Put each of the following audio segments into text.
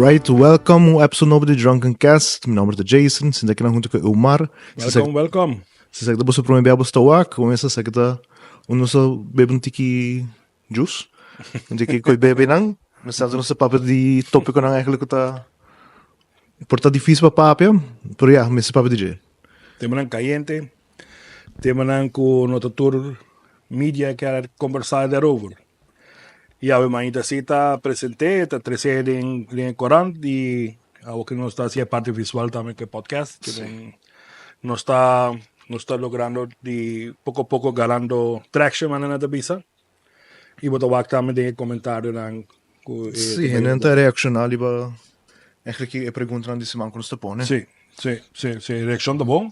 Alright, welcome un episode nobo di Drunken Cast. Mi nomber ta Jason, sinta aki nan hunto ku Eumar. Welcome, welcome. Si sa ta boso prome bia bo sta wak, un mesa sa ta un nos a bebe un tiki juice, un tiki koi bebe nan. Nos sa nos a papia di tópikonan eigenlijk ku ta por ta difícil pa papia, pero ya, mester papia di dje. Temanan kayente, temanan ku no ta tur media kier kombersá daarover. Y awe mainta si ta presente, ta trece den den e corant y awo que nos ta haci e parte visual tambe cu e podcast. Que den nos ta nos ta logrando di poco poco ganando traction manera nan ta bisa. Y bo ta wak tambe den e comentarionan cu e Sí, hende ta reacciona riba eigenlijk e preguntanan di siman cu nos ta pone. Sí, sí, sí, sí, reaccion ta bon.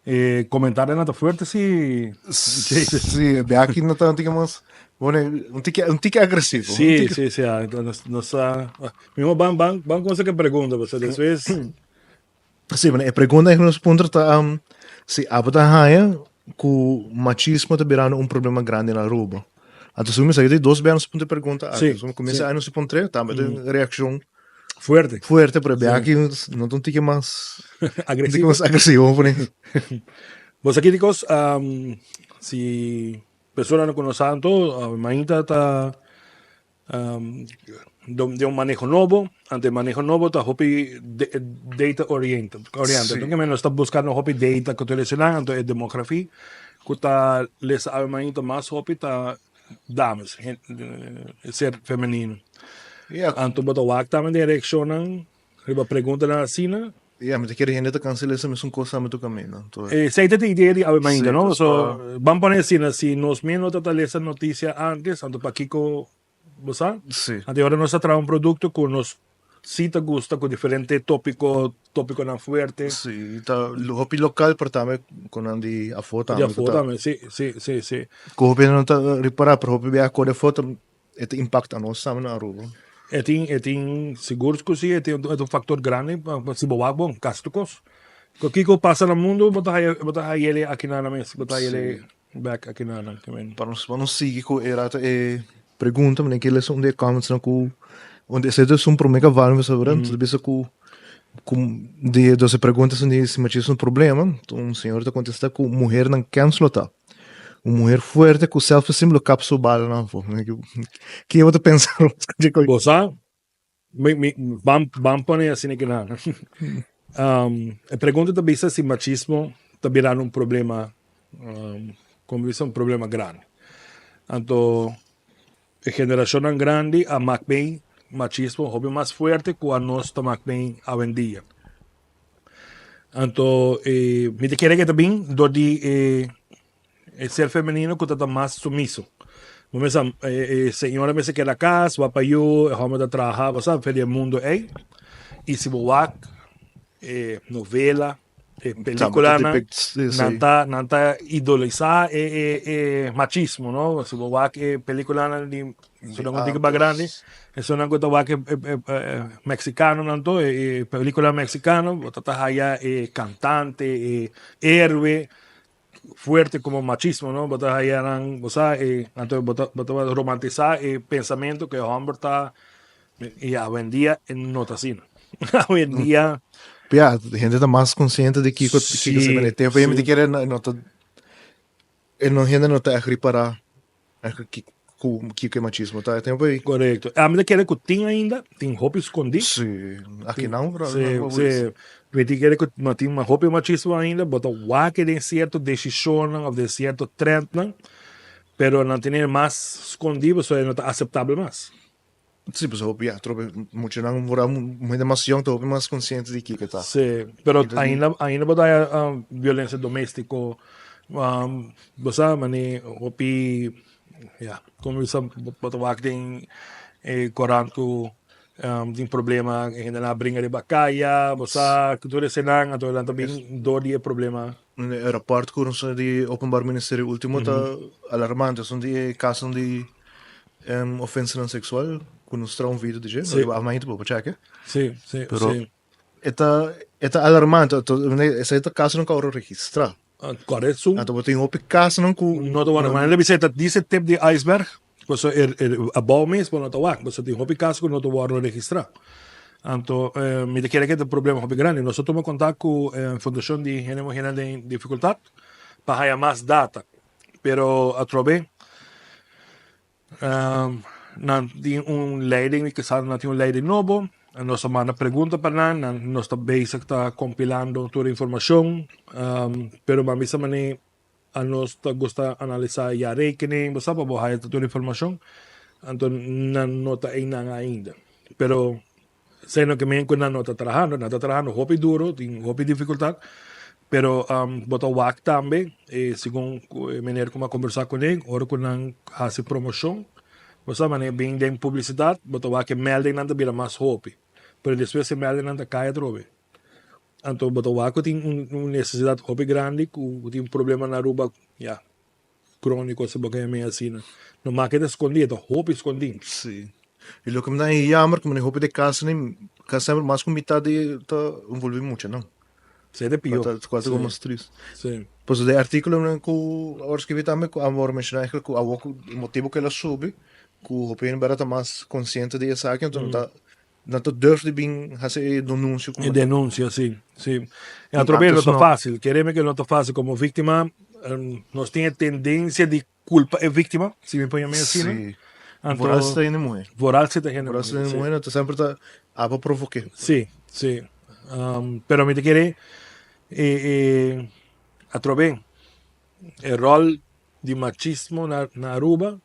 E comentarionan ta fuerte sí. Sí, de aki no ta un tiki mas, bueno, un tiki, un tiki agresivo. Sí, sí, sí, ah, nos, nos a, mihor ban, ban, ban con que pregunta, pasobra despues. Sí, bueno, e pregunta ku nos puntra ta um, si abo ta haña ku machismo ta birando un problema grandi na Aruba. Anto si mi sa di dos bia nos puntra e pregunta aki. Sí, So kuminsá sí. nos puntr'é, tambe ta un reakshon Fuerte. Fuerte, pero bia aki no ta un tiki mas Agresivo. Un tiki mas agresivo, vamos pone. Bo sa kitikos, um, si persona no konosa anto, uh, mainta ta um, de un maneho nobo, ante maneho nobo ta hopi de, data oriented. Oriented. Sí. Entonces, nos ta buscando hopi data ku ta relaciona, anto e demografia ku ta lesa awe mainta mas hopi ta dames, ser femenino. Ja. Anto bo ta wak tambe den reaccionnan riba preguntanan asina. Ja, mi ta kere hende ta cancela esa mesun cosa ame tu caminda. Anto. Esei ta e idea di awe mainta, Sí, no? pues So, pa. ban pone asina, si nos mes no ta ta lesa noticia antes, anto pakiko Bo sa? Sí. Anto ora nos ta traha un producto cu nos si ta gusta cu diferente topico, topiconan fuerte. Sí, ta hopi local pero tambe cu nan di afo Di tambe. afo tambe, sí, sí, sí, sí. Cu hopi hende no ta ripara pero hopi bia cu di afo ta e ta impacta nos tambe na Aruba. E tin, e tin, sigur cu si, e tin, e ta un factor grandi pa si bo wak bon, casi tur cos. Cu kico pasa na mundo bo ta haya, bo ta hayele aki na nan mes, bo ta hayele. Bek aki na nan kimen. Pa nos pa nos sigui ku e rato e pregunta mi ke lesa un di e comments nan ku un di esei ta esun prome kaval mi sabra ta bisa ku ku di dos e pregunta esun di si machismo un problema un señor ta kontesta ku muhernan kens lo ta un muher fuerte ku self esteem lo kap su balanan afo ke bo ta pensa Bo sa Mi, mi, ban, ban pone asina ki nan. Um, e pregunta ta bisa si machismo ta birando un problema, um, como bisa un problema grandi. Anto, e generacionnan grandi a mak mee machismo hopi mas fuerte ku a nos ta mak mee awendia. Anto, e, mi ta kere ke ta bin dor di e E ser femenino ku ta ta mas sumiso. Bo mester sa, e e señora mester keda kas, wak pa yu, e hòmber ta traha, bo sa, fe di e mundo ei. I si bo wak e novela, e pelikulanan, nan ta nan ta idolisá e e e machismo, no. Si bo wak e pelikulanan di esunnan ku tin ku grandi, esunnan ku ta wak e e e meksikanonan tur, e pelikula meksikano, bo ta ta haya e kantante, e héroe fuerte como machismo, no? Bo ta haya nan, bo sa, e anto bo ta bo ta romantisa e pensamiento ku e homber ta y awendia e no ta asina. Awendia Ya, hende ta mas konsiente di kiko kiko se mene. Tempo mi ta kere no ta e no hende no ta ègt ripará ègt ku kiko e machismo ta. E tempo ei. Korekto. Ami ta kere ku tin ainda, tin hopi skondí. Sí, akinan vooral. Sí, sí. Mi tin kere ku no tin hopi machismo ainda, bo ta wak den sierto desishonnan òf den sierto trendnan, pero nan tene mas skondí pasobra e no ta aseptabel mas. Sí, pasobra hopi ya, trope muchanan vooral hende mas yong ta hopi mas konsiente di kiko ta. Sí, pero ainda ainda bo ta haya violensia doméstiko, bo sa mane hopi ya, komo bisa bo ta wak den e korant ku tin problema e hendenan a bringa riba kaya, bo sa ku tur esenan anto nan ta bin dor di e problema. E rapòrt ku nos di Openbaar Ministerio ultimo ta alarmante, esun di e kasonan di ofensanan seksual ku nos traha un video di dje, Sí. riba Avmainta bo por chèk'e. Sí, sí, Pero sí. e ta e ta alarmante, esei ta kasonan ku a wòrdu registrá. Kòrda esun. Anto bo tin hopi kasonan ku No ta wòrdu, manera bisa e ta dise tip di iceberg, pasobra e abou mes bo no ta wak, pasobra tin hopi kaso ku no ta wòrdu registrá. Anto mi ta kere ke ta problema hopi grandi. Nos a tuma kontak ku Fundashon di Hende Muhernan den Difikultat pa haya mas data, pero atrobe nan tin un leiding, kisas nan tin un leiding nobo. Nos a manda pregunta pa nan, nan nos ta bezig ta kompilando tur e informashon, pero bo a bisa manera Anos ta gusta analisá jaarrekening, bo sa pa bo haya tur informashon, anto nan no ta einan ainda. Pero esei no ke men ku nan no ta trahando, nan ta trahando hopi duro, tin hopi difikultat, pero bo ta wak tambe segun ku e meneer ku mi a kombersá kuné, ora ku nan hasi promoshon, bo sa manera bin den publisidat, bo ta wak e meldingnan ta bira mas hopi, pero despues e meldingnan ta kai atrobe. Anto bo ta wak ku tin un nesesidat hopi grandi ku tin un problema na Aruba ya kroniko si bo ke yam'é asina. No make ta skondí, e ta hopi skondí. Sí. I loke mi ta haña jammer ku mi hopi di kas ni kasi semper mas ku mitad di ta envolví muchanan. Esei ta pió. Ta kual ta mas tris. Sí. Pasobra den artíkulonan ku a wòrdu skibí tambe ku a wòrdu menshoná eigenlijk ku awor ku e motibu ku el a subi ku hopi hende bèrdad ta mas konsiente di esaki anto ta Nan ta durf di bin hasi e denuncio como. E denuncia, si, si. E atrobe no ta facil, kereme ke no ta facil como victima, nos tin e tendencia di culpa e victima, si mi por yama asina. Si. Anto, vooral si ta hende muhe. Vooral si ta hende muhe. Vooral si ta hende muhe, nan ta semper ta abo provoke. Si, si. Pero mi ta kere e e atrobe e rol di machismo na na Aruba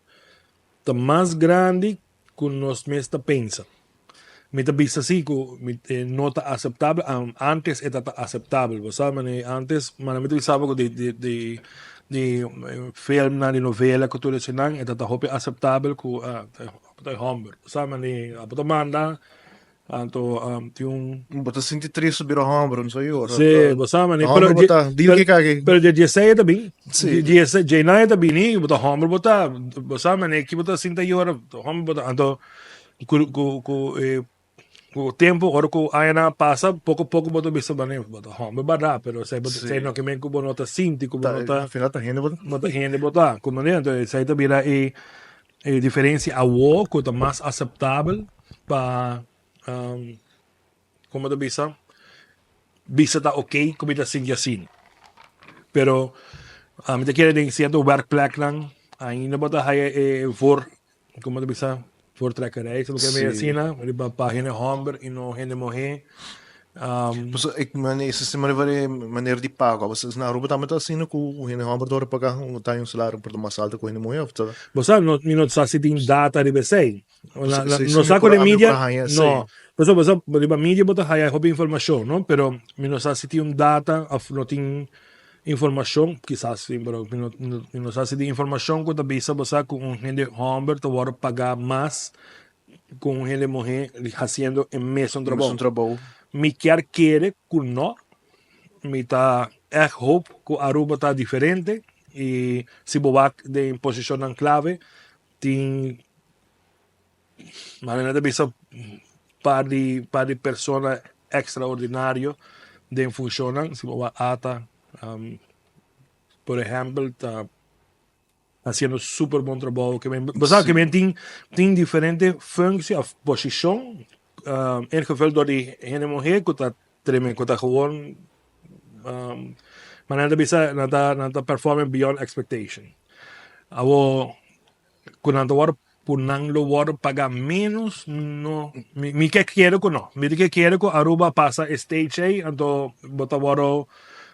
ta mas grandi ku nos mes ta pensa. Mi ta bisa si ku mi e no ta aseptabel, antes e ta aseptabel, bo sa manera antes manera mi ta bisa bo ku di di di di filmnan di novela ku tur eseinan e ta ta hopi aseptabel ku ta e hòmber, bo sa manera abo ta manda Anto tin un. Bo ta sinti tristu bira homber, no sa yora. Sí, bo sa mane. Homber bo ta, dil ki kaki. Pero dje djesei ta bin. Sí. Djesei, djenai ta bini, bo ta homber bo ta, bo sa mane, ki bo ta sinta yora, homber bo ta. Anto ku ku ku e ku tempo ora ku añanan a pasa, poko poko bo ta bisa mane, bo ta homber bardad, pero esei bo esei no ke men ku bo no ta sinti, ku bo no ta. Al final ta hende bo ta. Bo ta hende bo ta, ku manera, anto esei ta bira e E diferencia awo cu ta mas aceptabel pa como ta bisa, bisa ta ok cu mi ta sinti asina. Pero ami ta kere den cierto werkpleknan ainda bo ta haya e voor, como ta bisa, voortrekkerij, si bo kere mira asina, riba pa hende homber y no hende muhe. Pasobra e manera e sistema riba e manera di pago a bes na Aruba tambe ta asina ku hende hòmber ta ora paga un ta un salario un poquito mas alto ku hende muhé òf ta? Bo sa no mi no sa si tin data riba esei. No sa ku den media no pasobra bo sa riba media bo ta haya hopi informashon no pero mi no sa si tin un data òf no tin informashon kisas tin pero mi no mi no sa si tin informashon ku ta bisa bo sa ku un hende hòmber ta wòrdu paga mas ku un hende muhé hasiendo e mesun trabou. Mesun trabou. Mi kier kere ku no. Mi ta ègt hoop ku Aruba ta diferente i si bo wak den posishonnan klave tin manera ta bisa par di par di persona ekstraordinario den funshonnan. Si bo wak ata por ehèmpel ta. Haciendo super bon trabou. Ke men, bo sa ke men tin tin diferente functie of posicion uh, ingevuld door di hende muher ku ta tremendo, ku ta gewoon um, maar nan ta bisa nan ta nan ta performing beyond expectation. Awo ku nan ta wòrdu ku nan lo wòrdu paga menos no mi mi ke kere ku no mi ke kere ku Aruba pasa e stage ei anto bo ta wòrdu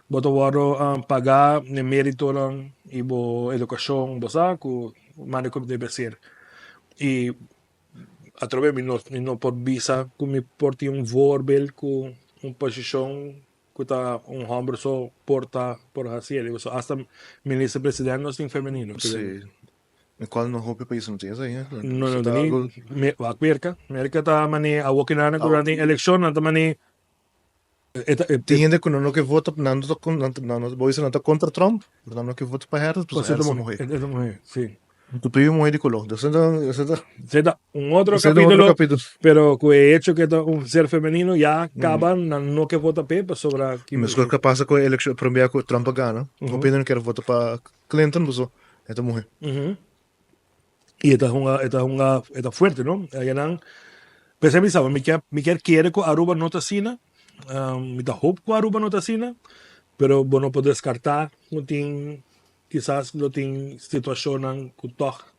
bo ta wòrdu paga e meritonan i bo edukashon bo sa ku mane ku debe ser i atrobe mi no mi no por bisa ku mi por tin un voorbeeld ku un posishon ku ta un hòmber so por ta por hasi pasobra asta minister president nos tin femenino. Sí. En cual no hopi pais no tin esei, eh? No, no tin. Me, wak Merca. Merca ta mane awo ki nan ku nan tin elekshon, nan ta mane e ta, e, Tin hende ku no no ke vota, nan no ta kon, nan nan no, bo bisa nan ta kontra Trump, pero nan no ke vota pa Harris, pasobra Harris ta muhé. E ta muhé, si. Tu pidi muhé di koló. Esei ta, esei ta. Esei ta un otro Esei ta un otro kapítulo, kapítulo. pero ku e hecho ku e ta un ser femenino ya kaba nan no ke vota p'e pasobra ki. Meskos ku a pasa ku e elekshon promé ku Trump a gana, hopi hende no kier vota pa Clinton paso e ta muhe. Y e ta hunga, e ta hunga, e ta fuerte, no? Ayanan, P'esei mi sa, mi kier mi kier kere ku Aruba no ta asina, mi ta hoop ku Aruba no ta asina, pero bo no por deskartá ku tin kisas lo tin situashonnan ku tòg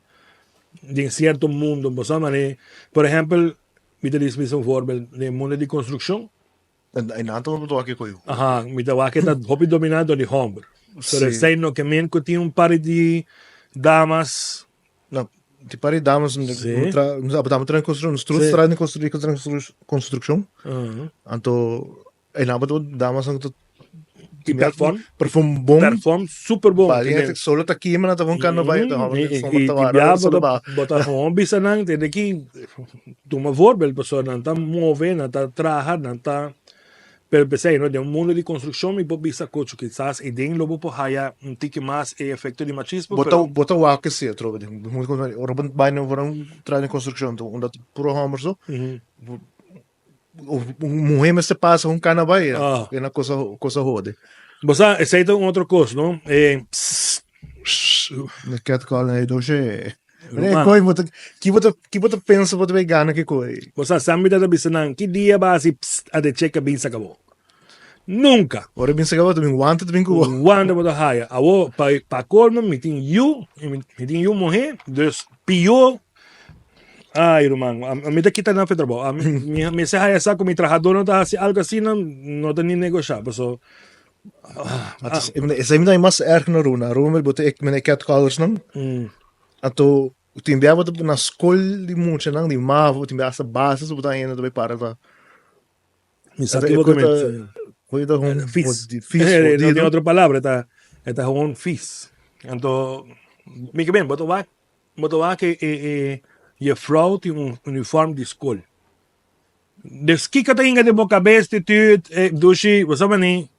den sierto mundo, bo sa manera, por ehèmpel, mi ta bisa un voorbeeld, den mundo di konstrukshon. Einan ta bo wak e koyo. Aha, mi ta wak e ta hopi dominá dor di hòmber. Pero esei no ke men ku tin un par di damas. No, tin par di damas no tra, nos tabata traha den konstrukshon, nos tur traha den konstrukshon. Anto einan bo ta wak damasnan ku ta Ki perform? Perform bon. Perform super bon. Valiente, solo ta kima nan ta bon kando bai, ta hòmber I i bia bo ta bo ta gewoon bisa nan tende ki tuma voorbeeld pasobra nan ta move, nan ta traha, nan ta pero p'esei no den un mundo di construccion mi por bisa kocho kisas e den lo bo por haya un tiki mas e efecto di machismo Bo ta bo ta wak esei atrobe den ora bo bai na traha den construccion unda ta puro hòmber so. Un muhé mester pasa un cana bai, Ah. e na cosa cosa hode. Bo sa, esei ta un otro kos, no? E, De catcalling ei doce. Ruman. E koi bo ta ki bo ta ki bo ta pensa bo ta bay gana ki koi? Bo sa, Sammy ta ta bisa nan, ki dia bo a hasi psst a de cheka bin sakabó? Nunka! Ora bin sakabó ta bin wanta ta bin ku bo. Wanta bo ta haya. Awor, pa pa kolmo mi tin yu, i mi tin yu muhé, dus pió. Ay, ruman, a mi ta kita nan fe trabou. A mi, mi, mi se haya sa ku mi trahadornan ta hasi algo asina, no ta ni negoshá, paso Ah, esei mi ta mas erg na Runa. Runa bo ta e mene catcallers nan. Anto tin bia bo ta na skol di muchanan di mavo, tin bia hasta basis bo ta hende ta bai para ta. Mi sa ki bo ta men. Koe ta hon Fis. Fis No tin otro palabra, e ta gewoon fis. Anto mi ke ben bo ta wak Bo ta wak e e jefrouw tin un uniform di skol. Dus kiko ta hinga den bo kabes ti tut e dushi bo sa mani.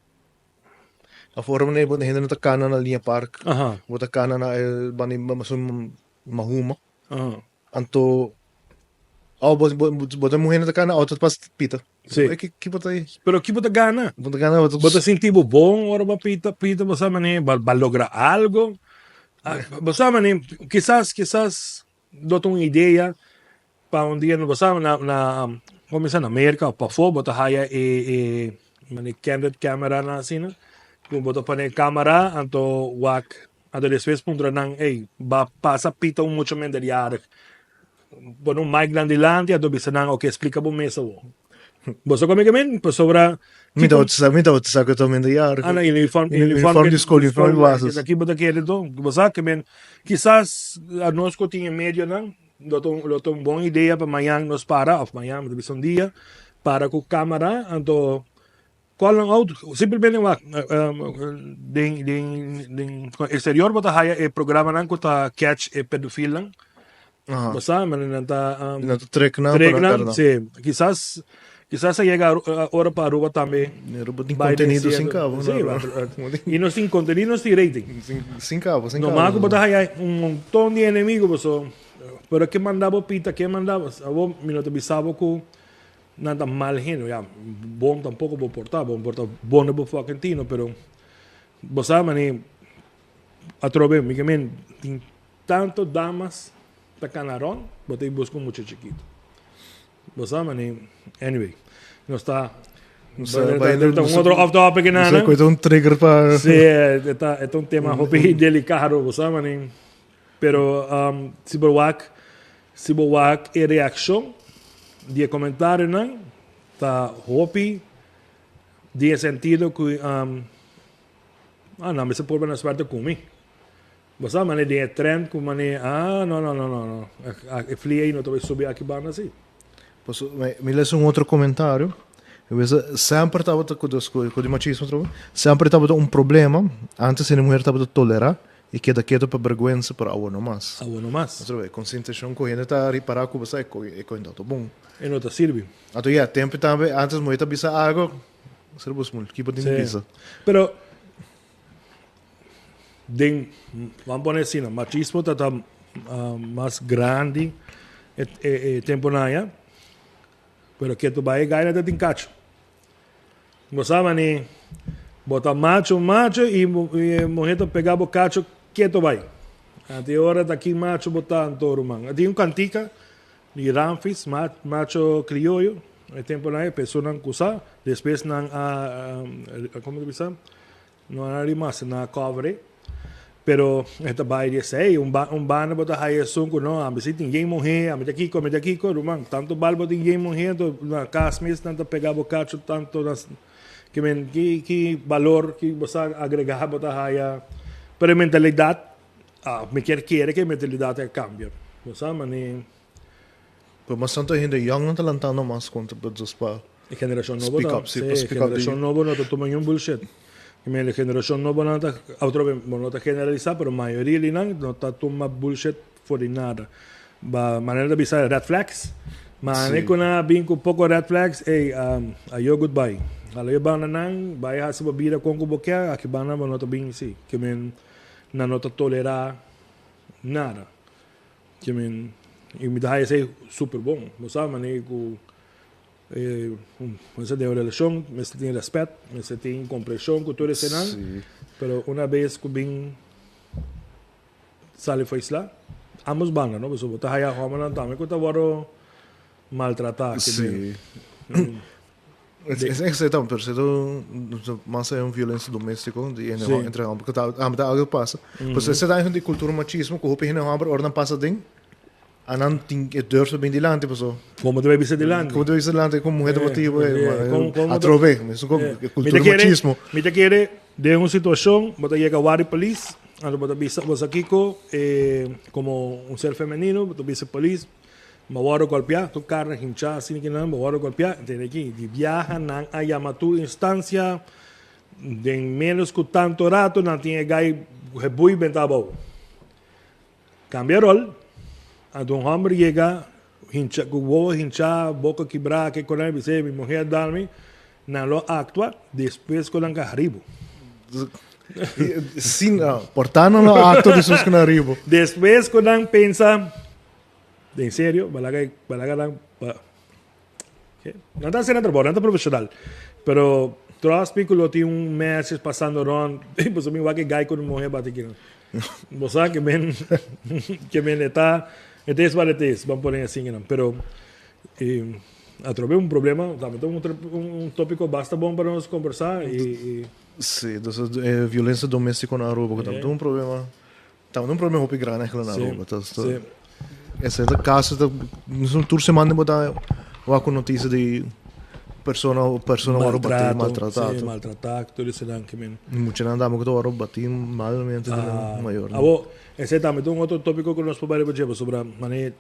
Afora mane bo hende no ta kana na liña park. Aha. Bo ta kana na e banda di Mahuma. Aha. Anto oh bo bo ta muhé no ta kana auto ta pas pita. Si. Ki ki bo ta Pero ki bo ta gana? Bo ta gana bo ta Bo ta sinti bo bon ora bo pita pita bo sa mane bo a logra algo. Bo sa mane kisas kisas lo ta un idea pa un dia bo sa na na como bisa na Merca of pafó bo ta haya e e mane candid camera nan asina ku bo ta pone camera anto wak anto despues puntra nan ey ba pasa pita un mucha minderjarig Pone un mic nan dilanti anto bisa nan ok splica bo mes awor. Bo sa come ke men? Pasobra Mi ta sa mi ta sa ke ta minderjarig. Ah no uniform Uniform di skol uniform di basis. Aki bo ta kere to. Bo sa ke men kisas anos ku tin e medionan lo ta lo ta un bon idea pa mañan nos para of mañan mi ta bisa un dia para ku camara anto Call nan out, simplemente wak den den den exterior bo ta haya e programanan ku ta catch e pedofilnan. Aha. Bo sa, manera nan ta Nan ta trek nan pa trek nan nan, kara nan. si. Kisas kisas a yega ora pa Aruba tambe Aruba tin bai den kontenido sin sierto kabo si, na Aruba. i nos tin kontenido nos tin rating. Sin sin kabo, sin kabo. Normal ku bo ta haya un monton di enemigo paso pero ke manda bo pita, ke manda bo, abo mi no ta bisa bo ku Nan ta mal hende, ya, bon tampoco bo por ta, bo por ta bon den bo fucking tino, pero bo sa mane atrobe mi ke men tin tanto damas ta cana rond, bo ta busca un mucha chikito. Bo sa mane, anyway, nos ta ta un otro off topic nana. Nos ta un trigger pa. Si, e ta e ta un tema hopi delicado, bo sa mane, pero si bo wak Si bo wak e reakshon di e komentarionan ta hopi den e sentido ku ah nan mester purba nan suerte ku mi. Bo sa manera den e trend ku manera ah no no no no no e flia ei no ta bai subi aki banda si. Paso mi lesa un otro komentario e bisa semper tabata ku ku di machismo atrobe semper tabata un problema antes hende muher tabata tolera I keda keto pa bergwensa, pero awor no mas. Awor no mas. Otra vez, konsientashon ku hende ta ripará ku bo sa e koi no ta bon. E no ta sirbi. Anto ya, tempu tambe, antes muhé ta bisa algo, ser bo smul, ki bo tin di bisa? Pero, den, ban pone asina, machismo ta ta mas grandi e e temponan ya, pero keto bai e gaina ta tin kacho. Bo sa mani bo ta macho macho y e muher ta pega bo cacho keto bay. Anto e ora ta ki macho bo ta anto ruman. Tin un cantica. Di Ramfis, macho crioyo, e temponan ei personan cu sa, despues nan a, como ta bisa, no a rimasa, nan a cover e, pero e ta bay di esey, un un banda bo ta haya esun cu no, ami si tin yen muhe, ami ta kico, ami ta kico, ruman, tanto bal bo tin yen muhe, anto na cas mes nan ta pega bo cacho tanto na, ki men, ki ki balor ki bo sa agrega bo ta haya, pero e mentalidad, mi kier kere cu e mentalidad a cambia, bo sa, mane. Pero mas tanto hende young nan ta lantando mas kontra pa dus pa E generashon nobo speak up, si, pa speak up. Generashon nobo no ta tuma niun bullshit. I mean, e generashon nobo nan ta, otro vez, bo no ta generalisá, pero mayoria di nan no ta tuma bullshit for di nada. Ba manera ta bisa red flags. Mane ku nan a bin ku poko red flags, ey, ayo goodbye. Hala yo banda nan, bai hasi bo bida kon ku bo ke, aki banda bo no ta bin si. Ke men nan no ta tolerá nada. Ke men, i mi ta haya esei super bon. Bo sa manera ku mester den un relashon, mester tin rèspèt, mester tin komprenshon ku tur esenan. Pero una bes ku bin sali for isla, ambos banda no, pasobra bo ta haya hòmbernan tambe ku ta wòrdu maltratá. Sí. Esei ta pero esei mas un violencia domestico di hende entre homber ku ta ta algo pasa. Pues esei ta di cultura machismo ku hopi hende homber ora nan pasa den a nan tin e durf ta bin dilanti paso. Como ta bay bisa dilanti? Como ta bay bisa dilanti como muher ta motibo atrobe mesun cultura machismo. Mi ta kere den un situacion bo ta yega wak di polis anto bo ta bisa bo sa kiko como un ser femenino bo ta bisa polis. Bo wòrdu gòlpiá, tur karni hinchá asina ki nan, bo wòrdu gòlpiá, tende aki, di biaha nan a yama tur instansia, den ménos ku tantu ratu nan tin e gai hebui benta abou. Kambia ròl, anto un hòmber yega hinchá, ku wowo hinchá, boka kibrá, ke ku nan, bisa, mi muhé a dal mi, nan lo aktua despues ku nan ka haribu. Sin, por ta nan lo aktua despues ku nan haribu. Despues ku nan pensa. Den serio, balaga balaga nan pa Nan ta haciendo trabou, nan ta profesional. Pero trust me cu lo tin un message pasando rond. Pasobra mi wak e guy cu un muher bati aki nan. Bo sa que men que men e ta it is what it is, ban pone asina nan. Pero eh, atrobe un problema, tambe ta un, un topico basta bon pa nos conversa y, y Sí, dus e violencia domestico na Aruba, cu tambe ta un problema. Tabata un problema hopi grandi eigenlijk na Aruba. Ta, ta, Ese ta caso ta tur semana bo ta wak un noticia di persona persona wòrdu batí, maltratá. Sí, maltratá, tur esei ke men. Muchanan tambe ku ta wòrdu batí malmente di nan mayornan. Abo, esei tambe ta un otro tópiko ku nos por bai riba dje, pasobra manera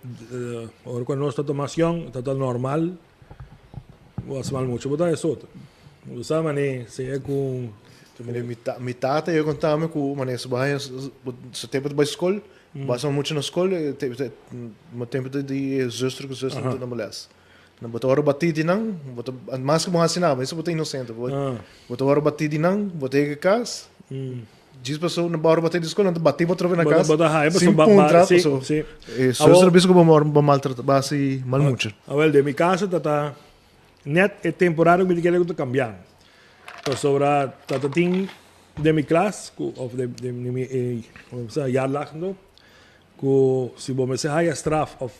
ora ku nos ta mas yòn ta ta normal bo hasi mal mucha bo ta esotro. Bo sa manera sea ku. Mi ta mi tata a konta mi ku manera su bai su tempu ta bai skol, basa mucha na skol e tempu ta di e zuster ku zuster ta duna bo les. Nan bo ta wòrdu batí di nan, bo ta mas ku bo hasi nada, bo ta inosente, bo ta wòrdu batí di nan, bo ta yega kas, djis paso nan bo wòrdu batí di skol, nan ta batí bo atrobe na kas sin puntra, paso e zuster a bisa ku bo bo maltrata, bo hasi mal mucha. Awel, den mi kaso ta ta net e temporada ku mi ta kere ku ta kambia. Pasobra ta ta tin den mi klas ku of den den mi e jaarlag anto ku si bo mester haya straf of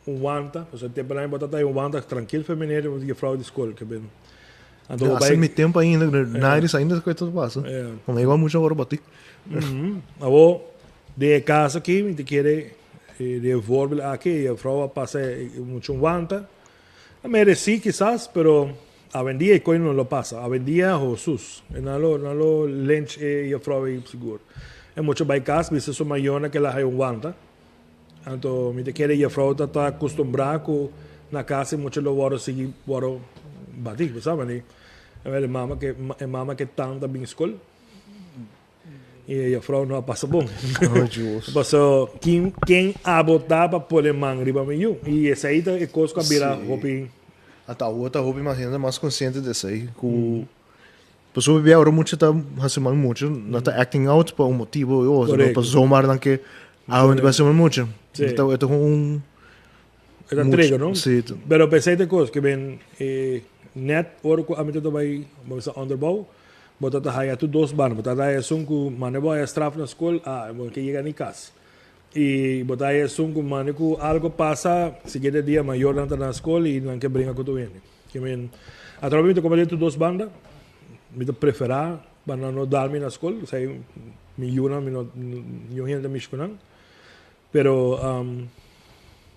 un wanta pasobra e temponan bo ta ta un wanta trankil fe meneer di juffrouw di skol ke ben anto bo bai mi tempo ainda nairis ainda ku eto ta pasa como igual mucha ora bati. Awor den e kaso aki mi ta kere den e voorbeeld aki e juffrouw a pasa mucha un wanta a meresi kisas pero Awendia e koe no lo pasa. Awendia Hosus. E nan lo nan lo lynch e juffrouw ei sigur. E mucha bai kas bisa su mayornan ke la haya un wanta. Anto mi ta kere e juffrouw ta ta acostumbrá ku na kas e mucha lo wòrdu sigui wòrdu batí. Bo sa mane. E mama ke e mama ke tanta bin skol. I e juffrouw no a pasa bon. Oh, Dios. Paso kin ken abo ta pa pone man riba mi yu? I esei ta e kos ku a bira hopi. Ata awor ta hopi mas hende mas konsiente di esei ku pasobra hopi bia ora mucha ta hasi mal mucha nan ta acting out pa un motibo i otro no pa zomaar nan ke awe ta hasi mal mucha. E ta e ta un E ta trigger no? Si. Pero p'esei ta e kos ke ben e net ora ku ami ta bai bo bisa onderbouw bo ta ta haya tur dos banda bo ta haya esun ku manda bo haya straf na skol ah bo no ke yega ni kas. I bo ta esun ku mane ku algo pasa, siguiente dia mayornan ta na skol i nan ke bringa ku tur hende. Ke men, atrobe mi ta komprende tur dos banda. Mi ta preferá pa nan no dal mi na skol, esei mi yunan mi no niun hende ta mishi ku nan. Pero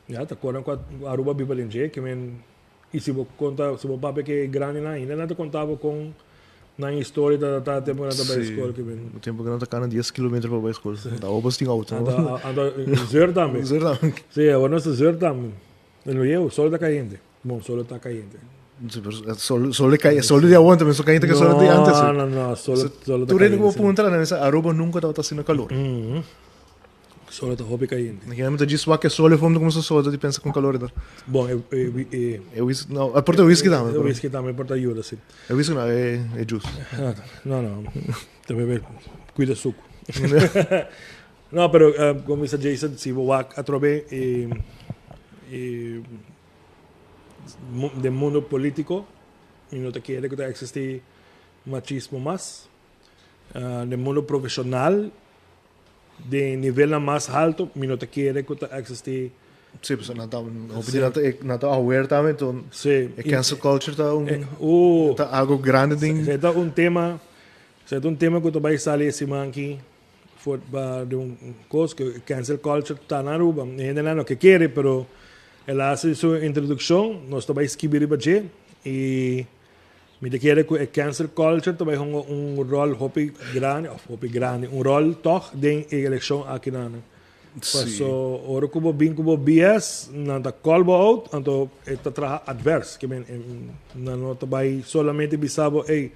ya ta koran ku Aruba biba den dje, ke men i si bo konta si bo papia ke grandinan ainda nan ta konta bo kon nan historia ta ta tempu ku nan ta bai skol ke men. E tempu ku nan ta kana dies kilometer pa bai skol. Ta awor bos tin auto. Anto anto zeur tambe. Zeur tambe. Si awor nos ta zeur tambe. En lo yeu solo ta kayente. Bon solo ta kayente. Si pero solo solo e solo di awor tambe so kayente ke solo di antes. No no no solo solo ta Tur hende kayente. ku bo puntra nan bisa Aruba nunka tabata asina kalor. Solo ta hopi cayente. Mi ta djis wak e sol e fondo como sa sol ta di pensa con calor e Bon, e, e, e, E whisky, no, e porta whisky tambe. E whisky tambe porta ayuda, si. E whisky no, e, e juice. No, no, ta bebe cuida suco. no, pero uh, como bisa Jason, si bo wak atrobe e, e, den mundo politico, mi no ta kere cu ta existi machismo mas. Uh, den mundo profesional, Den nivelnan mas halto mi no ta kere ku ta eksistí. Sí, pasobra nan ta hopi di nan ta nan ta aware tambe enton Sí. e cancel culture ta un Uh, ta algo grande den. Se ta un tema, se ta un tema ku ta bai sali e siman aki for pa di un kos ku cancel culture ta na Aruba. E hendenan no ke kere pero el a hasi su introdukshon, nos ta bai skibi riba dje i Mi ta kere ku e cancel culture ta bai hunga un ròl hopi grandi, òf hopi grandi, un ròl tòg den e elekshon akinan. Paso ora ku bo bin ku bo BS, nan ta call bo out, anto e ta traha advers. Ke men, nan no ta bai solamente bisa bo, ey,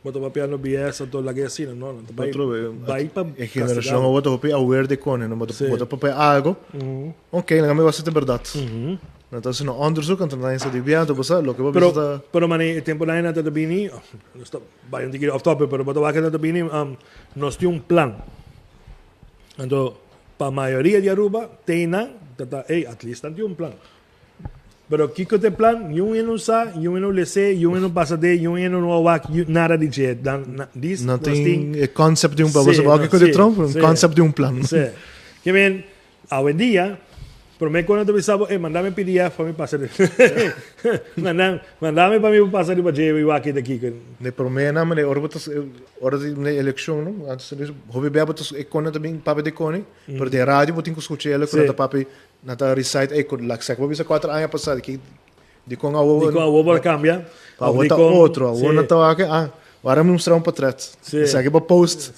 bo ta papiando BS, anto lag'e asina. No, nan ta bai, bai pa E generashon awor ta hopi aware di kone, no? Bo ta papia algo, ok, laga mi wak si ta bèrdat. Nan ta haciendo onderzoek anto nan ta di bien, anto bo sa loke bo Pero, bisa ta. pero mane e tempo nan ta bini, nos ta bai un tiki off topic, pero bo ta wak nan ta bini, nos tin un plan. Anto pa mayoria di Aruba te nan ta ta ey at least nan tin un plan. Pero kiko ta e plan? Niun hende no sa, niun hende no lese, niun hende no pasa de, niun hende no a wak nada di dje. Dan na dis Nan nos tin tin e concept di un plan. Bo Sí, sa wak no, kiko di sí, Trump? Un sí. concept di un plan. Sí. Ke men, Awendia, promé ku nan ta bisa bo, ey, manda mi pdf pa mi pasa riba. Manda, manda mi pa mi pasa riba dje i wak ta kiko. Ne promé nan mane ora bo ta ora di ne elekshon no, antes di hopi bia bo ta e kone ta bin papia di kone, pero den radio bo tin ku skucha el'e ku nan ta papia, nan ta recite ey ku lak sek bo bisa kuater aña pasa di ki dikon awo Dikon awo bo a kambia? Awo ta otro, awo nan ta wak ah, wara mi mustra un potret. Esaki bo post.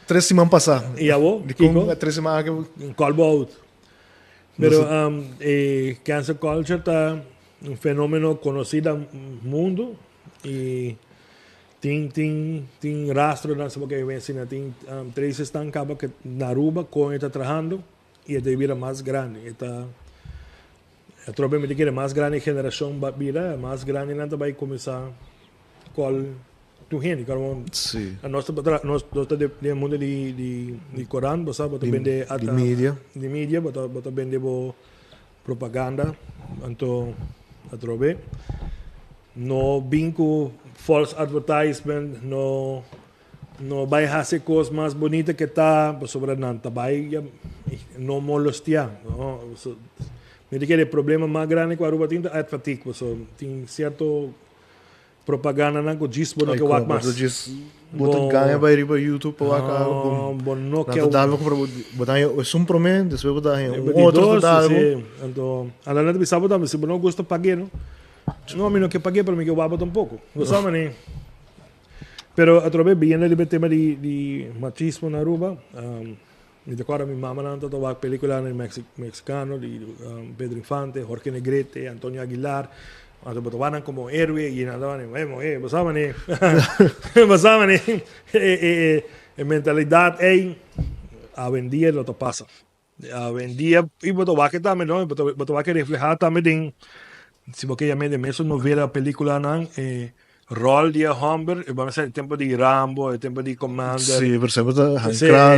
Tres siman pasá. I abo? Di kon tres siman aki? Call bo out. Pero e cancel culture ta un fenomeno konosí na mundu i tin tin tin rastronan sa bo ke ven asina tin tracesnan kaba ke na Aruba kon e ta trahando i e ta bira mas grandi e ta atrobe mi ta kere mas grandi e generashon bira mas grandi nan ta bai kuminsá call tur hende carbon Sí. Nos ta tra nos nos ta den mundo di di di corant bo sa bo ta Di bende di media. Di media bo ta bo ta bende bo propaganda anto atrobe no bin cu false advertisement no no bay haci cos mas bonita ke ta pasobra nan ta bay ya no molestia no so mi ta kere e problema mas grandi cu Aruba tin ta ad fatigue pasobra tin cierto Propagandanan ku djis bo no ke wak mas. Bo djis bo ta gaña bai riba YouTube pa wak algo bom. Bo no ke. Nan ta dal bo bo ta haña esun promé despues bo ta haña un otro ta dal bo. Anto anda nan ta bisa bo tambe si bo no gusta pag'é no. No mi no ke pag'é pero mi ke wak bo tampoko. Bo sa manera. Pero atrobe beyendo riba e tema di di machismo na Aruba mi ta kòrda mi mamanan ta wak pelikulanan di mexicano di Pedro Infante, Jorge Negrete, Antonio Aguilar. Anto bo ta wak nan komo héroe i nan ta wak nan, eh, bo sa manera, bo sa manera e mentalidat ei awendia lo ta pasa. Awendia, i bo ta wak tambe no, bo ta wak reflehá tambe den, si bo ke yam'é den mesun novela, pelikulanan, e ròl di e hòmber, bo a mester e tempu di Rambo, e tempu di Commander. Sí, pero semper ta hankrá,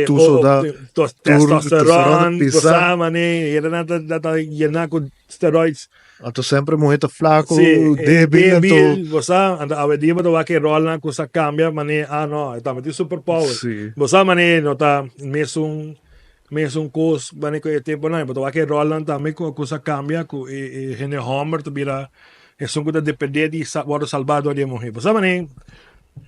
tur soldá, tur testosteron, bo sa manera, e nan ta yená ku steroids. Anto semper muhé ta flaco, débil, anto. Débil, bo sa, anto awendia bo ta wak e rolnan ku sa kambia manera, ah no, e tambe tin superpower. Sí. Bo sa manera no ta mesun. Mesun kos bani ku e temponan, bo ta wak e rolnan tambe ku a kusa kambia ku e hende homber ta bira esun ku ta depende di wòrdu salbá dor di e muhé. Bo sa mane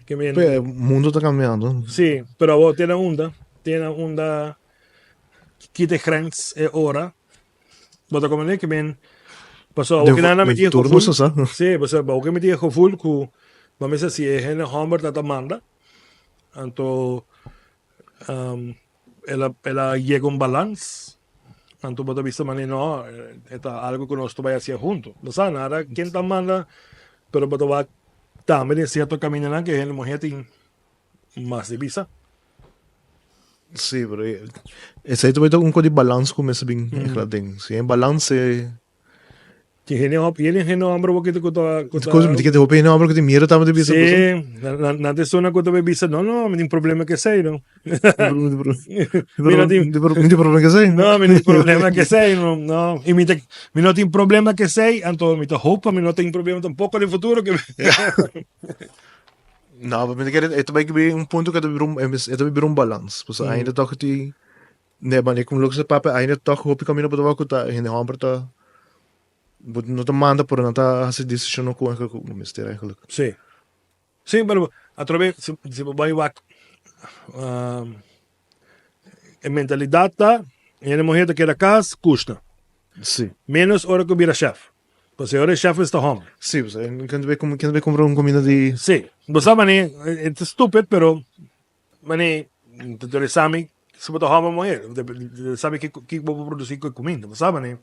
ke men. Pe mundo ta kambiando. Si, pero awor te na unda, te na unda kita e grens e ora. Bo ta komprende ke men pasobra awor kinan nan mi tin e Tur gevoel, nos sa. si, pasobra awor mi tin e gevoel ku bo mester si e hende homber ta ta manda, anto El a el a yega un balans, anto bo ta bisa mane no, e ta algo ku nos ta bai hacia hunto. Bo sa nada ken ta manda, pero bo ta wak tambe den sierto kamindanan ku e hende muhé tin mas di bisa. Sí, pero esei ta bai ta un kos di balans ku mester bin regla den. Si e balans e Tin hende hòp, hende hende hòmber bo kita ku ta ku ta. Kos mi tin hopi hende hòmber ku tin miedu tambe di bisa Sí, nan nan ta esuna ku ta bay bisa no no mi tin problema ku esei no. Mi no tin Mi tin problema ku esei. No mi tin problema ku esei no no i mi ta mi no tin problema ku esei anto mi ta hoop pa mi no tin problema tampoko den futuro ke No, mi ta kere e ta bay un punto ku e ta bira un e ta bira un balans pasobra ainda tok tin Ne mane ku loke sa papia ainda tòg hopi kaminda bo ta wak ku ta hende hòmber ta bo no ta manda pero nan ta hasi desishonnan ku ku bo mester eigenlijk. Sí. Sí, pero atrobe si si bo bai wak e mentalidat ta hende muhé ta keda kas kushna. Sí. Menos ora ku bira shèf. Pasobra ora e shèf esta hòmber. Sí, pasobra ken ta bai ken ta bai kumpra un kuminda di. Sí. Bo sa mane e ta stupid pero Mane, ta interesa mi si bo ta hòmber o muhé. Ta interesa mi kiko bo por produsí ku e kuminda. Bo sa mane,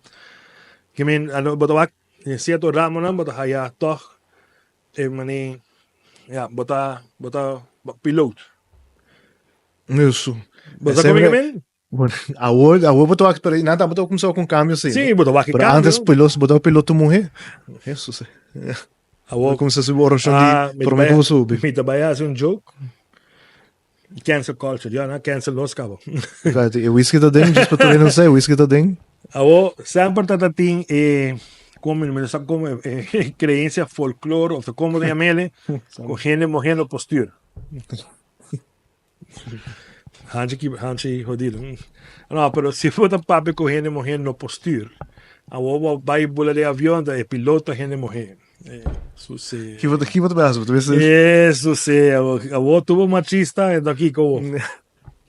ke men bo ta wak den sierto ramonan bo ta haya tòg e mane, ya, bo ta bo ta piloot. Eso. Bo sa komo ke men? Awor, awor bo ta wak, pero nan tambe ta kuminsá wak un kambio asina. Sí, bo ta wak e Pero kambio. antes piloto, bo ta piloto muhé. Hesus. Awor, Bo kuminsá subi orashon di ah, mi ta promé bai, ku bo subi. mi ta bai hasi un joke. Cancel culture, ya, nan cancel nos kaba. Right, e whisky ta den, just pa tur hende sa, e whisky ta den. Awor, semper ta ta tin e, komo, mi no sa komo, e creencia folklore, of komo ta yam'ele, ku hende muhé no por stuur. Hanchi ki hanchi hodido. No, pero si bo ta papia ku hende muhé no por stuur. Awor bo bai bula den avion ta e piloto hende muhé. Eso si. Ki bo ta ki bo ta bai hasi? Bo ta bisa. Eso si. Awor tur bo machista e ta kiko awor.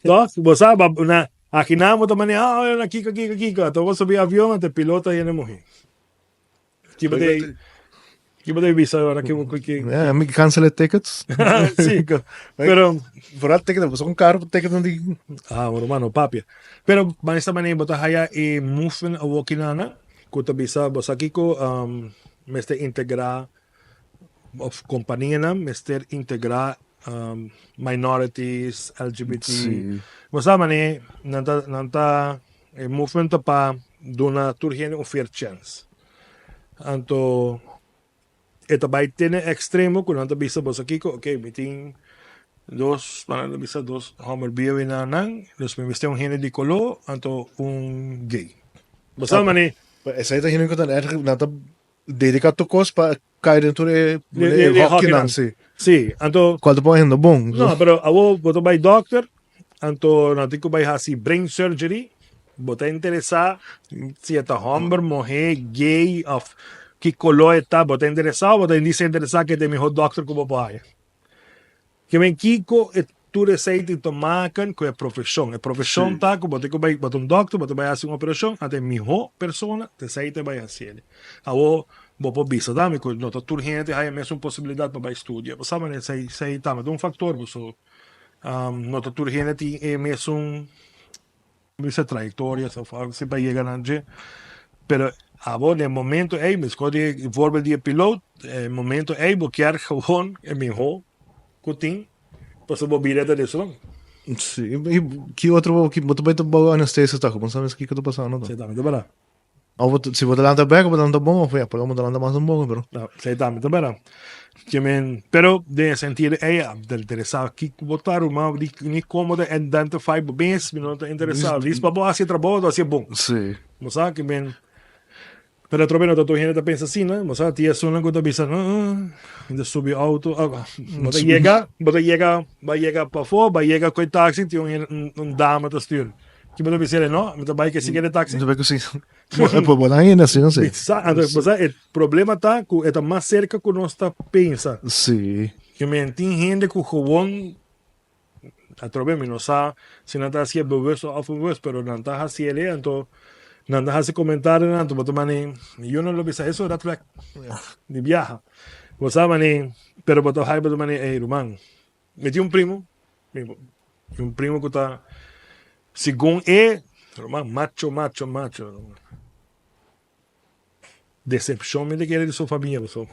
Toch? Bo sa ba na akinan bo ta manera ah na kiko kiko kiko. Anto bo subi avion anto e piloto hende muhé. Ki bo ta ki bo ta bisa ora ki ki ki Ja, mi cancel e tickets. Sí, pero Vooral ticket, bo un caro ticket dan di. Ah, bueno, mano, papia. Pero van esta manera bo ta haya e movement awo kinana ku ta bisa bo sa kiko um, mester integra of kompanianan mester integra um, minorities, LGBT. Sí. Bo sa manera nan ta nan ta E movement ta pa duna tur hende un fair chance. Anto e ta bai te na e extremo ku nan ta bisa boso kiko, ok mi tin dos, nan ta bisa dos homber bieu i nan nan, dus mi mester un hende di koló anto un gay. Bo sa mane. Esei ta hende ku ta erg nan ta dedica tur kos pa kai den tur e hokinan si. Si, anto. Cual ta pon hende bon. No, pero awor bo ta bai dokter, anto nan tin ku bai hasi brain surgery, bo ta interesa si e ta homber, muhe, gay of ki kolo e ta, bo ta interesa of bo ta desinteresa ke ta e miho dokter ku bo por haya? Ke men kiko e tur esei tin te maken ku e profeshon. E profeshon ta ku bo tin ku bai, bo ta un dòkter, bo ta bai hasi un operashon, anto e mihó persona ta esei ta bai hasi el. Awor bo por bisa tambe ku no ta tur hende ta haya mesun posibilidat pa bai studia. Bo sa manera esei esei tambe ta un faktor pasobra no ta tur hende tin e mesun bisa trayektoria of algo así pa yega na dje. Pero abo den momento ey, meskos di e voorbeeld di e piloot, e momento ey bo kier gewoon e miho ku tin pasobra bo bida ta destrui. Sí, i ki otro bo bo ta bai ta bou anestesia ta ku bo no sabe kiko ta pasando Sí, tambe ta bera. Of bo si bo ta lanta bek bo ta lanta bon of ya por lo bo ta lanta mas un poco pero. No, esei tambe ta bera. Ke men, pero den e sentido ei a ta interesá kiko bo ta ruman di ni komo ta identify bo mes mi no ta interesá. Lis pa bo hasi e trabou bo ta hasi e bon. Sí. Bo sa ke men, pero atrobe no ta tur hende ta pensa asina, bo sa tin esunnan ku ta bisa no mi ta subi auto bo ta yega bo ta yega bo a yega pafó bo a yega ku e taxi tin un hende un dama ta stuur. Ki bo ta bisa ele, no, mi ta bai ke sigui de taxi. Mi ta bai ku si. Bo bo nan hende asina si. Sa, anto bo sa e problema ta ku e ta mas serka ku nos ta pensa. Si. Ke men tin hende ku gewoon atrobe mi no sa si nan ta hasié bewust of onbewust pero nan ta hasié ele anto nan ta hasi komentarionan anto bo ta mane yo no lo bisa eso red flag di biaha. Bo sa mane pero bo ta hai bo ta mane ey ruman Mi tin un primo, mi un primo ku ta segun e ruman macho macho macho. Decepcion mi ta kere di su famia paso.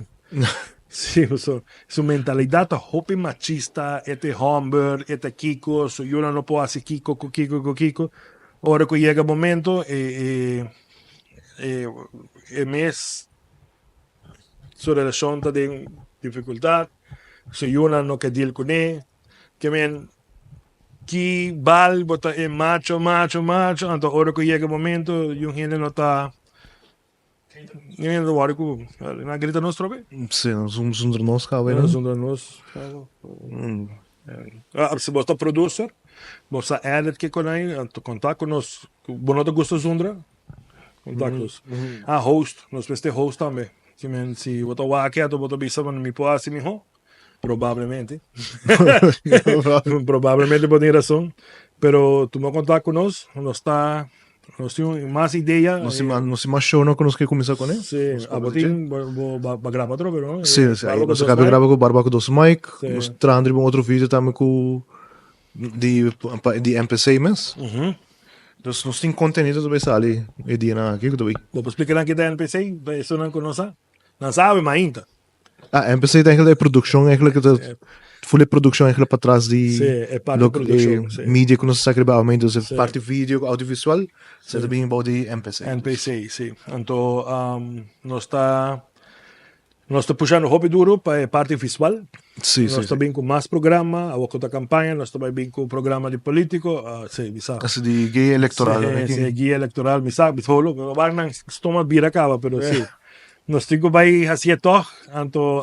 Si paso su mentalidad ta hopi machista, e ta e homber, e ta kiko, su yunan no por hasi kiko ku kiko ku kiko. Ora ku yega momento e e e e mes su relashon ta den difikultat. Su yunan no ke deal kuné. Ke men ki bal bo ta e macho macho macho anto ora ku yega e momento yun hende no ta yun hende ta wòrdu ku nan a grita nos trobe. Si, nan zundra nos kaba nan. Zundra nos. Si bo ta producer bo sa edit kiko nan anto kontak ku nos. Bo no ta gusta zundra? Kontak nos. Ah host, nos mester host tambe. Si men si bo ta wak anto bo ta bisa bueno mi por hasi miho? Probablemente. Probablemente bo tin rason. Pero tuma kontak ku nos, nos ta nos tin mas idea. Nos tin nos tin mas shownan ku nos ke kuminsá kuné. Si, abo tin bo bo a graba atrobe no? Si, si, nos a kaba graba ku Barba ku dos mic. Nos trahando riba un otro video tambe ku di di NPC mes. Dus nos tin contenido ta bay sali e dianan aki ku ta bay. Bo por splika nan ki ta NPC pa esunnan ku no sa? Nan sabi ma ainda. Ah, NPC ta eigenlijk e produccion eigenlijk ta full e produccion eigenlijk patras di Sí, e parti produccion, sí. media ku nos ta saka riba awe dus e parti video audiovisual sa ta bin bou di NPC. NPC, sí. Anto nos ta Nos ta pushando hopi duro pa e parti visual. Sí, nos ta bin ku mas programa, awor ku ta kampaña nos ta bai bin ku programa di politiko, sí, mi sa. Asi di guia elektoral. Sí, sí, guia elektoral, mi sa, mi solo, mi wak nan stoma bira kaba, pero sí. Nos tin ku bai hasié tòg, anto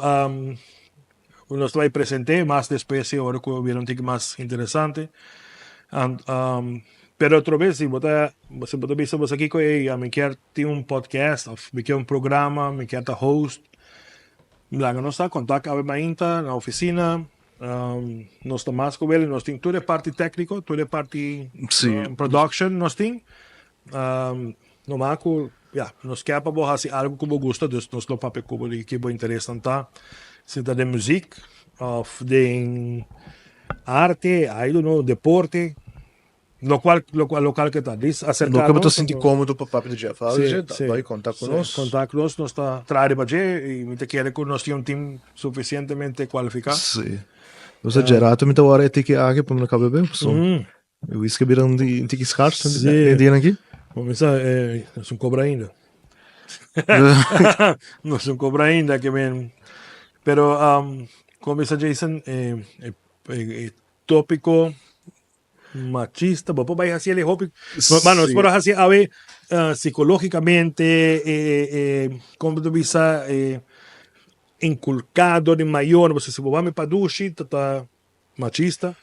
nos ta bai present'é mas despues sí, ora ku bira un tiki mas interesante. Pero otro bes si bo ta si bo ta bisa bo sa kiko ey ami kier tin un podcast of mi kier un programa mi kier ta host laga nos ta contact awe mainta na oficina nos ta mas ku wele nos tin tur e parti tecnico tur e parti production nos tin no mas ku ya nos kier pa bo hasi algo ku bo gusta dus nos lo papia ku bo di ki bo interesnan ta si ta den muziek of den Arte, I don't know, deporte, locual, locual, local que ta. Dis acerca Loke bo ta sinti cómodo pa papia di Jeff Alge, ta bai contact cu nos. Contact nos, nos ta traha riba dje y mi ta kere cu nos tin un team suficientemente cualifica. Sí. Nos a Gerardo mi ta wara e tiki aki pa mi no caba bebe, paso e whisky a bira un tiki scars e dianan aki. Bo mester sa, nos no cobra ainda. Nos no cobra ainda ke men. Pero como bisa Jason e e topico machista bo por bay haci el hopi bueno nos por haci awe psicologicamente e e como ta bisa e inculca dor di mayor pasobra si bo wak mi padushi ta ta Machista,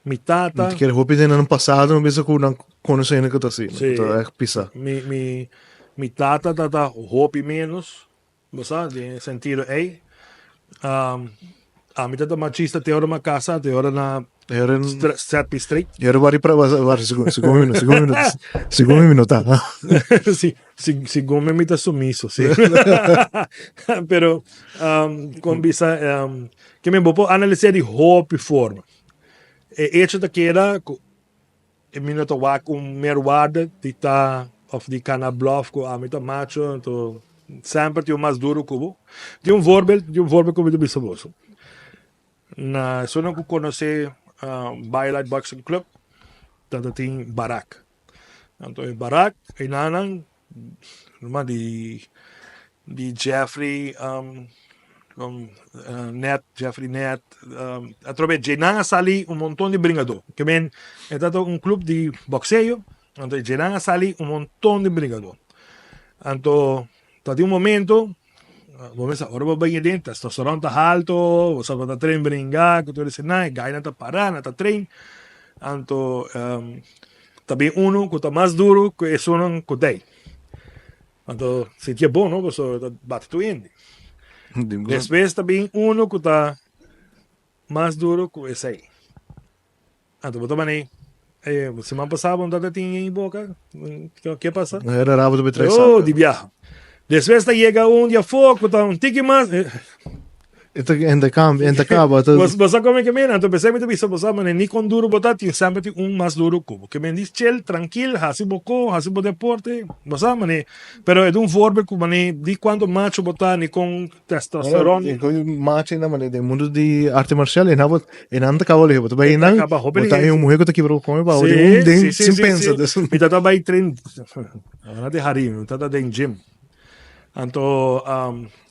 mi tata. Mi ta kere hopi den nan pasado mi bisa ku nan konosé hende ku ta asina, ku ta ègt pisá. Mi, mi, mi tata ta ta hopi ménos, bo sa, den e sentido ei. Ami ta ta machista te ora mi a kasa, te ora na set me straight. E ora wari pra, wari, segun, segun mi no, segun mi no, segun mi no ta. Si, si, segun mi mi ta sumiso, si. Pero, kon bisa, Ke men bo por analis'é di hopi forma. E echo ta keda ku e mi no ta wak un meerwaarde di ta of di kana blòf ku ami ta macho anto semper tin un mas duro ku bo. Tin un voorbeeld, tin un voorbeeld ku mi ta bisa boso. Na esunnan ku konosé Biolite Boxing Club ta ta tin barak. Anto e barak einanan Ruman di di Jeffrey Net, Jeffrey Net, atrobe djenan a sali un monton di bringadó. Ke men e tabata un club di boxeo, anto djenan a sali un monton di bringadó. Anto ta tin un momento, bo mester ora bo bai aden testosteron ta halto, bo sa bo ta train bringa ku tur esei nan, e gainan ta para, nan ta train, anto. Ta bin uno ku ta mas duro ku esunnan ku dei. Anto sinti e bon no pasobra ta bati tur hende. Despues ta bin uno ku ta mas duro ku esei. Anto bo ta manei, eh, siman pasá bo no tabata tin yen boka, ke pasa? Era rabo ta betrai Oh, di biaha. Despues ta yega un di afó ku ta un tiki mas. E ta enta cambia, enta caba. Ta... Bo, bo sa come ke men, anto pesei mi ta bisa bo sa mane ni kon duro bo ta, tin semper tin un mas duro ku bo. Ke men dis chill, trankil, hasi bo ko, hasi bo deporte, bo sa mane. Pero e ta un voorbeeld ku mane di kuanto macho bo ta, ni kon testosteron. E kon macho ainda mane den mundo di arte marcial e nan bo e nan ta kaba lihe, bo ta bai nan, bo ta un muhe ku ta kibra bo kome pa bo den un den sin pensa. Mi ta ta bai train, no ta hari, mi ta ta den gym. Anto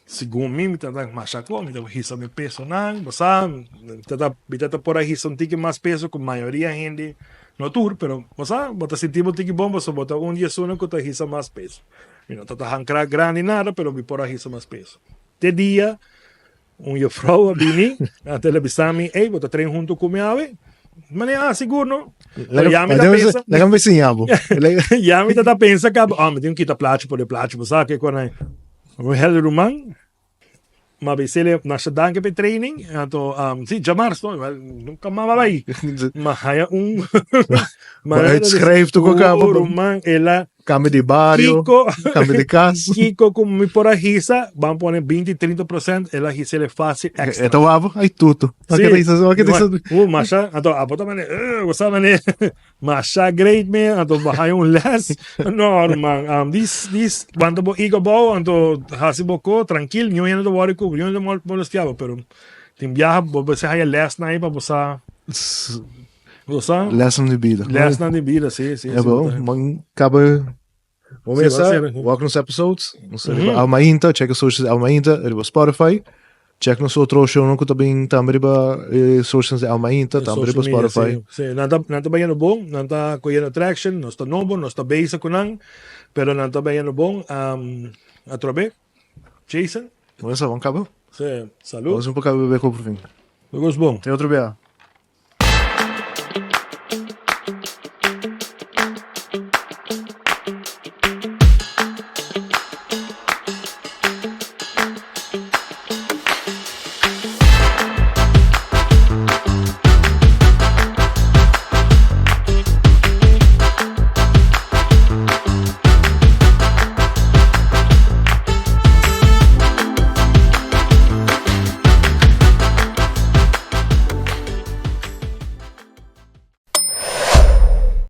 Segun mi, mi tabata masha kon, mi tabata hisa mi pesonan, bo sa, mi tabata, mi tabata por a hisa un tiki mas peso ku mayoria hende, no tur, pero bo sa, bo ta sinti bo tiki bon pasobra bo ta un di esunnan ku ta hisa mas peso. Mi no tabata hankra grandi nada, pero mi por a hisa mas peso. Te dia un jufrou a bini, anto el a bisa mi, ey, bo ta train hunto ku mi awe? Mi a, ah, sigur no. Pero ya mi ta pensa. Laga mi siña bo. Ya mi ta pensa kaba, oh, mi tin ku kita plachi por e plachi, bo sa ke kon ei. Un hel ruman, ma bisele masha danki pa e training, anto si djamars no, nunca mas a bai, ma haya un Ma uitschrijf tu ko kaba. Oh ruman, el a Cambio di bario, Kiko, cambio di cas. Kiko ku mi por a hisa, ban pone 20, 30%, el a hisele fácil extra. E ta wabo, ay tutu. Sí. Wak ta hisa, wak ta hisa. Masha, anto abo ta mane, bo sa mane. Masha great man, anto bo haya un les. No ruman, um, dis, dis, wanta bo ego bou, anto hasi bo ko, trankil, niun hende ta worry ku bo, niun hende ta molestia bo, pero tin biaha bo mester haya lesnan ahí pa bo sa, bo sa. Lesnan di bida. Lesnan di bida, si, si. E bo, man kaba, bo mesa, wak nos episodes, nos ta riba Almainta, check e socials di Almainta, riba Spotify. Check nos otro shownan ku ta bin tambe riba e socials di Almainta, tambe riba Spotify. Sí, nan ta, nan ta bayendo bon, nan ta koyendo traction, nos ta nobo, nos ta bezig ku nan, pero nan ta bayendo bon. Um, atrobe, Jason. Bueno, sa, bon kaba. Sí, salud. Vamos un poco bebe kopo fin. Nos bon. Te otro bia.